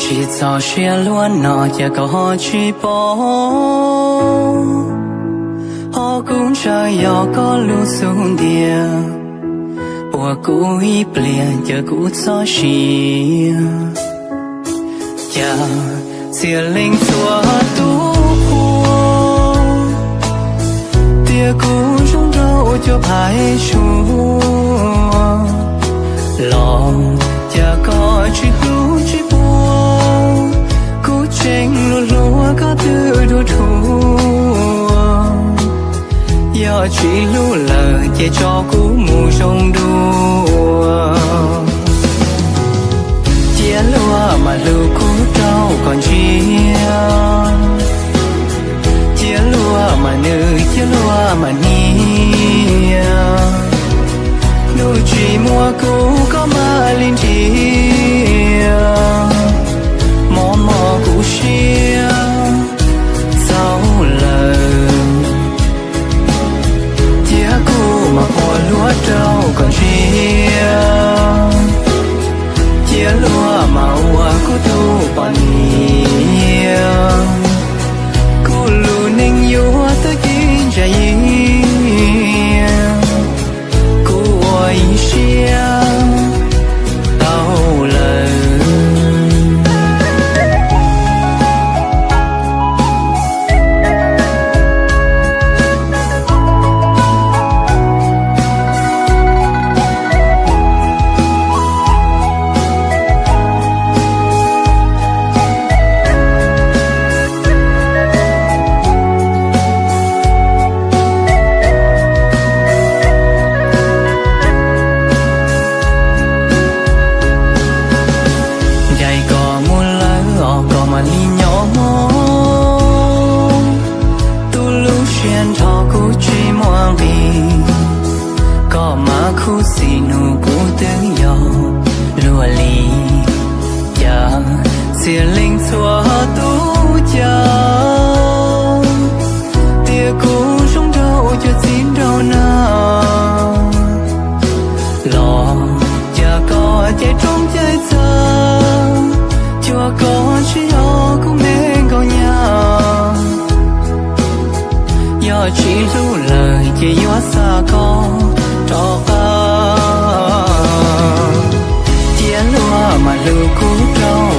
Tsis txaus siab luaj no cas koj ho tsis pom, ho kuv ntshaw yog koj lub xub ntiag, ua kuv ib pliag cia kuv txhob sia. Cas txhia leej txhua tus qhua, tias kuv zoo nraug ua cuag phais tshuaj, los cas koj tsis hlub tsis pub, kuv tseem luag hluas koj twb dhuav dhuav. Yog tsis hlub lawm ces tso kuv mus zoo dua. Cia luag mas hlub kuv rau kom ntsia, cia luag mas nws cia luag mas hnia. Nws tsis muaj kuv koj mam li nrhiav, mob mob kuv siab txaus lawm. Cia kuv mas pom luag rau kom ntsia, cia luag mas ua kuv tus poj niam. Kuv lub neej yuav tag kis ntsa yig, kuv ua ib siab tau lawm. Ncaim koj mus lawm os koj mam li nyob hmo, tus lub siab nrho kuv tsis muaj nqis, koj mas khuv xim nug kuv twb yog luag li. Cas txhia leej txhua tus cav, tias kuv zoo nraug ua cuag txiv nraug na, los cas koj caij rooj caij txha, cuag koj tsis yog kuv me nkauj nyab. Yog tsis hlub lawm ces yuav xa koj rov qab. Cia luag mas hlub kuv rau